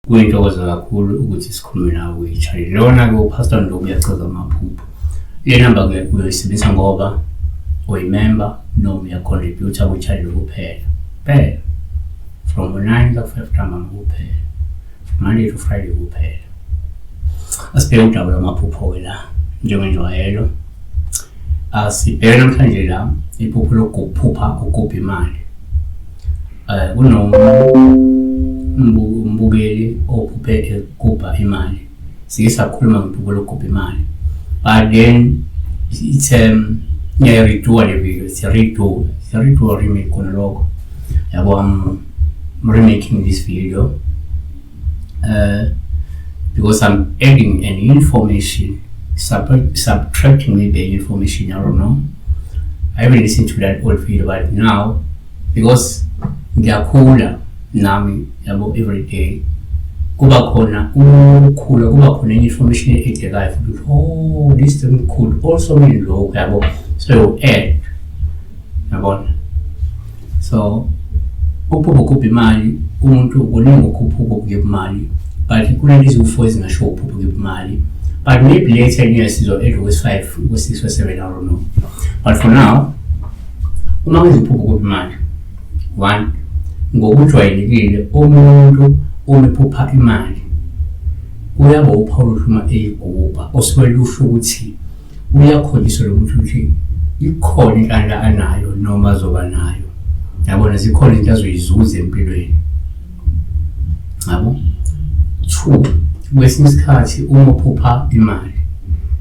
Kuyintokozo kakhulu ukuthi sikhulume nawe kwi-channel. Lona-ke uPastor Ndobe uyachaza amaphupho. Le namba-ke uyoyisebenzisa ngoba uyimember noma uyacontributa kwi-channel kuphela. Kuphela. From 9 to 5 ntambama kuphela. From Monday to Friday kuphela. Asibheke udaba lwamaphupho-ke la njengenjwayelo. Asibheke namhlanje la iphupho lokuphupha ugubha imali. Kunombukeli ophuphe egubha imali. Sike sakhuluma ngephupho lokugubha imali. But then it's ngiyayi-redo le video, it's a redo, it's a redo or remake khona lokho. Yabo, I'm remaking this video because I'm adding an information, subtracting maybe information, I don't know. I haven't listened to that old video, but now because ngiyakhula nami yabo every day kuba khona ukukhula, kuba khona enye information e-add-ekayo futhi ukuthi oh, this thing could also mean lokhu, yabo, so you add, yabona. So ukuphupha ugubha imali, umuntu kuningi ukuphupha ukugubha imali, but kunalezi ziwu-four ezingasho ukuphupha ukugubha imali, but maybe later in years sizo-add kwesi-five, kwe-six, kwe-seven, I don't know. But for now, uma ngiziphupha ukugubha imali, one, ngokujwayelekile umuntu uma ephupha imali kuyaba uphawu oluhle uma eyigubha, osuke lusho ukuthi uyakhonjiswa lo muntu ukuthi ikhona inhlanhla anayo noma azoba nayo, yabona, zikhona izinto azoyizuza empilweni, yabo. Two, kwesinye isikhathi uma uphupha imali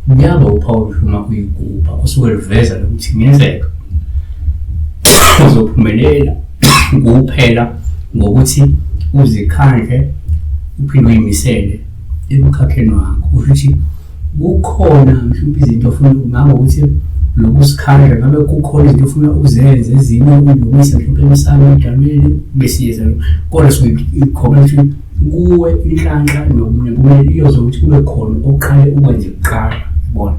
kuyaba uphawu oluhle uma uyigubha, osuke luveza lokuthi kungenzeka uzophumelela kuphela ngokuthi uzikhandle uphinde uyimisele emkhakheni wakho. Kusho ukuthi kukhona mhlawumbe izinto ofuna ngabe ukuthi lokusikhandla, ngabe kukhona izinto ofuna uzenze, ezinye uyilungise mhlawumbe emsamo edalweni besiyeza, kodwa suke ikhona ukuthi kuwe inhlanhla nokumele iyoze ukuthi kube khona oqale ukwenze kuqala, yabona.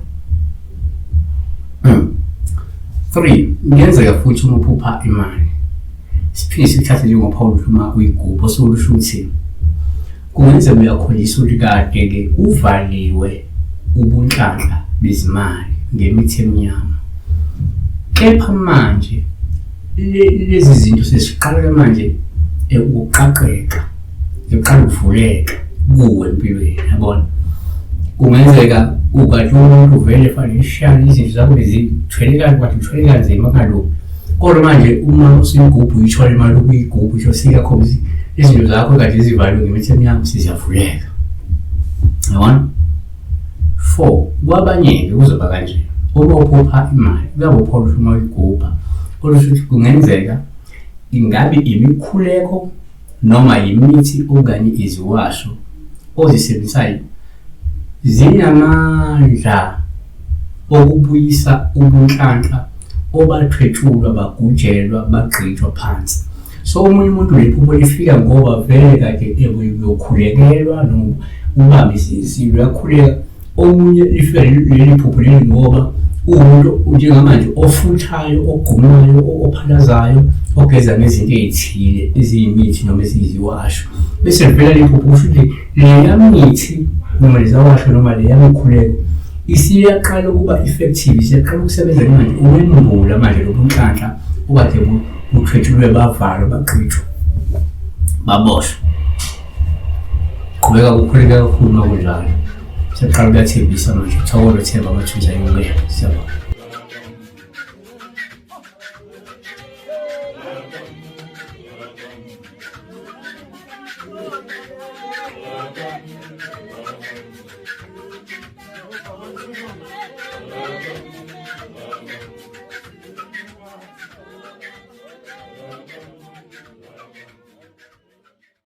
Three, kuyenzeka futhi uma uphupha imali siphinde sikuthathe njengophawu oluhle uma uyigubha, osuke lusho ukuthi kungenzeka uyakholiswa ukuthi kade-ke uvaliwe ubunhlanhla bezimali ngemithi emnyama, kepha manje lezi zinto sesiqala manje ukuqaqeka, ziqala ukuvuleka kuwe empilweni, yabona. Kungenzeka ukade umuntu vele fanele izinto zakho bezithwele kanje, kade uthwele kanzima kungalungi, kodwa manje uma usuyigubhu uyithola imali ukuyigubhu isho siyakhombisa izinto zakho kade zivaliwe ngemithi emnyama seziyavuleka, yabona. Four, kwabanye-ke kuzoba kanje, uma uphupha imali kuyaba uphawu oluhle uma uyigubha, olusho ukuthi kungenzeka ingabe imikhuleko noma yimithi okanye iziwasho ozisebenzisayo zinamandla okubuyisa ubunhlanhla obathwetshulwa bagujelwa bagqitshwa phansi. So omunye umuntu lephupho lifika ngoba vele kade uyokhulekelwa noma ubambe isilo uyakhuleka. Omunye lifika leli phupho leli ngoba uwumuntu njengamanje ofuthayo, ogqumayo, ophalazayo, ogeza ngezinto ey'thile eziyimithi noma eziyiziwasho, bese livela leli phupho kusho ukuthi leya mithi noma lezawasho noma leya mikhuleko isiyaqala ukuba effective, isiyaqala ukusebenza manje, ukwembula manje lobunhlanhla okade buthwetshulwe bavalwa bagqitshwa baboshwa. Qhubeka kukhuleke kakhulu uma kunjalo. Sekuqala kuyathembisa manje, thokolo themba amathunzi ayonke. Siyabonga.